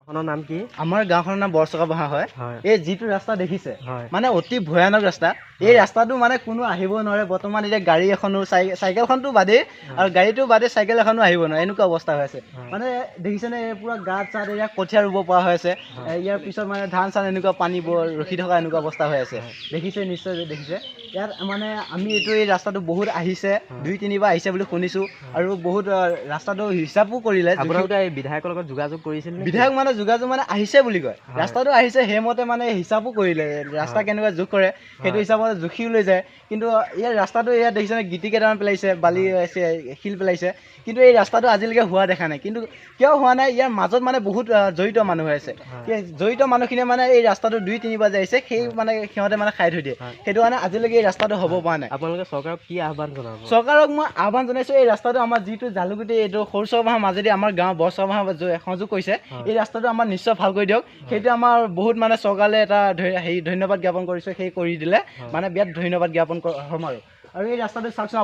গাঁওখনৰ নাম কি? আমাৰ গাঁওখনৰ নাম বৰচকা বহা হয়। হয়। এই যিটো ৰাস্তা দেখিছে, হয়, মানে অতি ভয়ানক ৰাস্তা। এই ৰাস্তাটো মানে কোনো আহিব নোৱাৰে বৰ্তমান। এতিয়া গাড়ী এখনো, চাইকেলখনতো বাদেই, আৰু গাড়ীটো বাদেই, চাইকেল এখনো আহিব নোৱাৰে, এনেকুৱা অৱস্থা হৈ আছে। মানে দেখিছেনে, এই পূৰা গাঁত চাত, এয়া কঠীয়া ৰুব পৰা হৈ আছে। ইয়াৰ পিছত মানে ধান চান এনেকুৱা পানীবোৰ ৰখি থকা এনেকুৱা অৱস্থা হৈ আছে। দেখিছে, নিশ্চয় দেখিছে। ইয়াত মানে আমি এইটো এই ৰাস্তাটো বহুত আহিছে, দুই তিনিবাৰ আহিছে বুলি শুনিছোঁ, আৰু বহুত ৰাস্তাটো হিচাপো কৰিলে। আপোনালোকে এই বিধায়কৰ লগত যোগাযোগ কৰিছিল নেকি? বিধায়ক মানে যোগাযোগ মানে আহিছে বুলি কয়, ৰাস্তাটো আহিছে, সেইমতে মানে হিচাপো কৰিলে, ৰাস্তা কেনেকুৱা জোখ কৰে সেইটো হিচাপত জুখিও লৈ যায়। কিন্তু ইয়াৰ ৰাস্তাটো ইয়াত দেখিছেনে, গিটি কেইটামান পেলাইছে, বালি আছে, শিল পেলাইছে, কিন্তু এই ৰাস্তাটো আজিলৈকে হোৱা দেখা নাই। কিন্তু কিয় হোৱা নাই? ইয়াৰ মাজত মানে বহুত জড়িত মানুহ হৈ আছে। সেই জড়িত মানুহখিনিয়ে মানে এই ৰাস্তাটো দুই তিনিবাৰ যে আহিছে, সেই মানে সিহঁতে মানে খাই থৈ দিয়ে। সেইটো কাৰণে আজিলৈকে এই ৰাস্তাটো হ'ব পৰা নাই। আপোনালোকে চৰকাৰক কি আহ্বান জনাব? চৰকাৰক মই আহ্বান জনাইছোঁ, এই ৰাস্তাটো আমাৰ যিটো জালুগুটি এইটো সৰু চৰবাহৰ মাজেদি আমাৰ গাঁও বৰচৰবাহৰ সংযোগ কৰিছে, এই ৰাস্তাটো আমাৰ নিশ্চয় ভাল কৰি দিয়ক। সেইটো আমাৰ বহুত মানে চৰকাৰলৈ এটা হেৰি ধন্যবাদ জ্ঞাপন কৰিছোঁ। সেই কৰি দিলে মানে বিৰাট ধন্যবাদ জ্ঞাপন হ'ম। আৰু এই ৰাস্তাটো চাওকচোন।